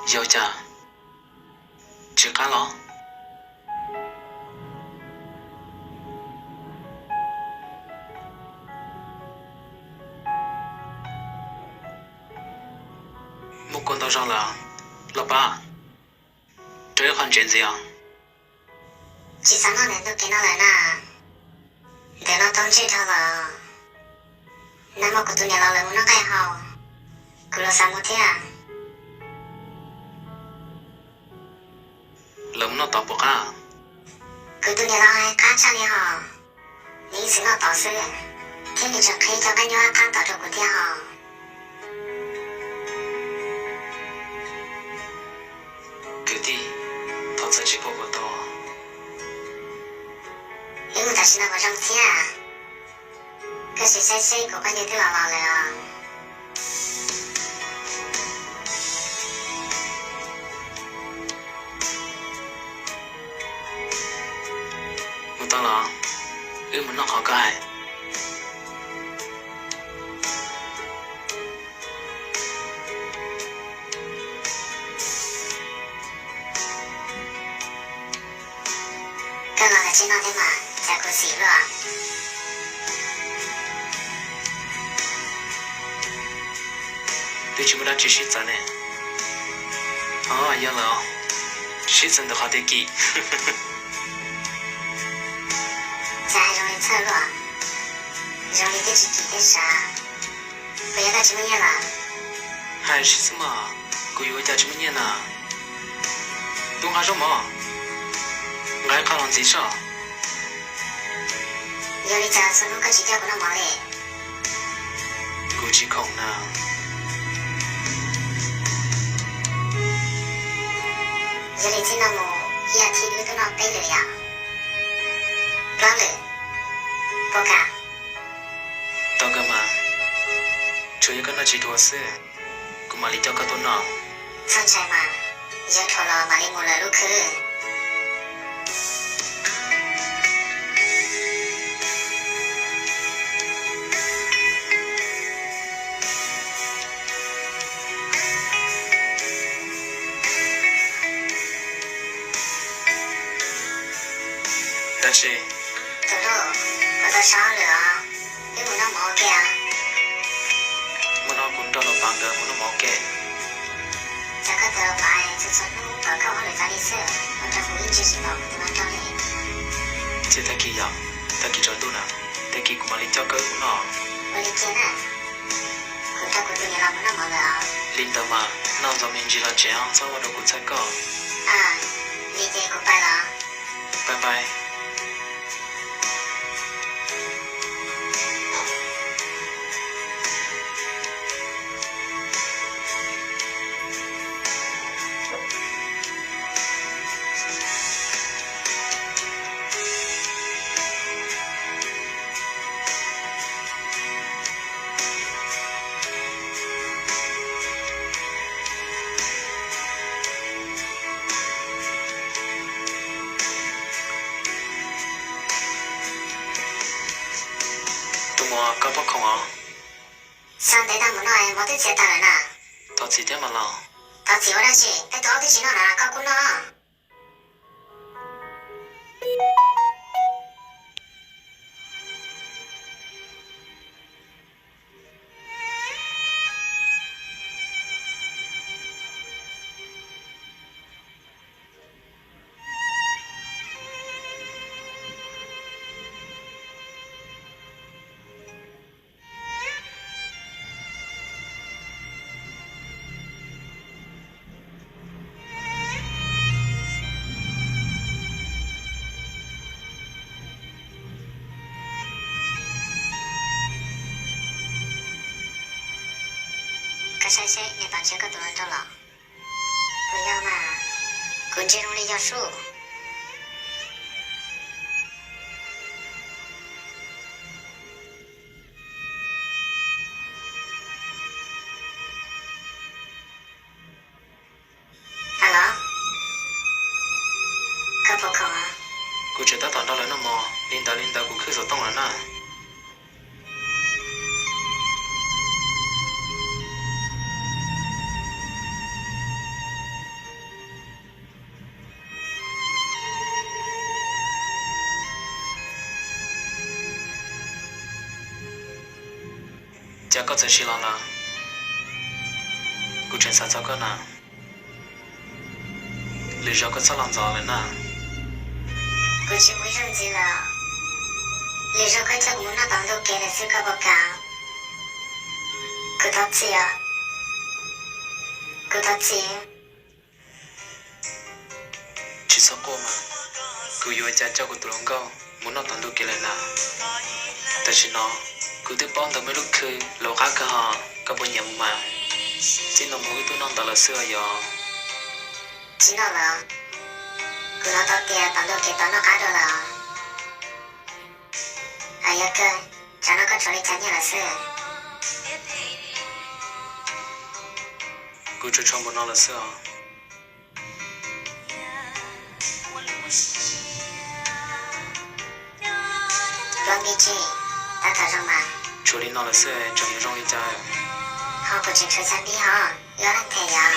Yog cas? Tsis qab los? Muaj kua ntau zog lawm los pab rau ib qho ntsev ntxiv os. Tsis xav noj ntawm ntu kev no lawm na. Ntawm no tau ntsej dhau los, nag hmo kuv tus niam laus lawv mus noj nqaij haus, kuv los xav mus thiab. Lawv mus noj tod puas qab? Kuv tus niam laus hais qab tshaj li hos, nws ib txwm noj tod xwb, thiab nws tseem qhia cov nqaij nyuj qab tod rau kuv thiab hos. Kwv tij, thov txim tsis pom puas tau. Wb mus tam sim no puas zoo thiab? Koj sim saib seb kuv poj niam twb los los lawm os. Mus tau los, wb mus noj qhov koj hais. Koj los ntawm tsev no thiab mas cas khuv xim luaj. Twb tsis muaj dab tsi sib txawv ne. Os, yog lawm, sib txawv ntawm qhov tias kim. Cas hais zoo li txhawj luaj, zoo li twb tsis kim thiab sav. Puas yog koj tsis muaj nyiaj lawm? Hais sib xwb mas, kuv yuav ua cas tsis muaj nyiaj na. Tub nqa zaub mov, nqa ib qho los ntxiv soj. Yog li cas txhua hnub koj tsis coj kuv noj mov li? Kuv tsis khoom na. Yog li txij no mus ib as thiv wb tuaj noj peb lwm yom? Plaub lwm, puas kam? Tau kawg mas, tsuas yog koj noj tsis dhuav xwb, kuv mam li coj koj tuaj noj. Txhob ntshai mas, yog dhuav los mam li mus lawm lub khw. Tab sis, tus hlub, kuv tau so lwm os, wb mus noj mov ua ke. Muaj no kuv nrog los pav nkawd mus noj mov ua ke. Cas koj tus los pav txhua txhua hnub kom koj ua hauj lwm tas li xwb, ua rau kuv ib ntsis tsis pom kuv tus hluas nraug li. Txij tag kis yom, tag kis tsaus ntuj na, tag kis kuv mam li coj koj wb mus noj. Ua li kiag na, kuv nrog kuv tus niam laus mus noj mov lawm os. Li ntawd mas, noj ntxuav me ntsis los tsev os, txhob ua rau kuv txhawj koj. Li ces kuv pais los. Pais pais. Tus muam, koj puas khoom os? Xav ntev tag mus no es mov twb txiav tas lawm na. Thov txim thiab mas los. Thov txim ua dab tsi, peb tus aub twb tsis noj na, koj kuj noj. Koj saib seb nws tom nrhiav koj tus hluas nraug los. Puas yog mas? Kuv ntsia zoo li yog sub. Alo, koj puas khoom? Kuv tseem tab tom nrog lawv noj mov li ntawd li ntawd kuv khwb xov tooj lawm na. Yog koj txawm siv los lawm, kuv tseem xav txog koj na. Lwm zaus koj txhob los ntxov lawm na. Kuv tsis mus ib zaug ntxiv lawm. Lwm zaus koj coj kuv mus noj tom ntug kev lawm xwb koj puas kam? Kuv thov txim os. Kuv thov txim. Tsis txhob quaj mas, kuv yuav ua cas coj kuv tus hluas nkauj mus noj tom ntug kev lawm na. Tam sim no kuv twb paub ntawm muaj ib lub khw los qab kawg ho, koj puas nyiam mus mas? Txij no mus wb tuaj noj ntawd lawm xwb os yog. Tsis noj lawm. Kuv hnov tau tias tom ntug kev tod noj qab dua lawm. Yog kawg, tsam no koj tshuav li cas nyiaj lawm xwb? Kuv tsuas tshuav npaum no lawm xwb os. Pluab npib tsi, tab tom zoo mas. Tshuav li no lawm xwb, tseem yuav zoo li cas? Ho kuv tseem tshuav xya npib ho, wb ob leeg them yom.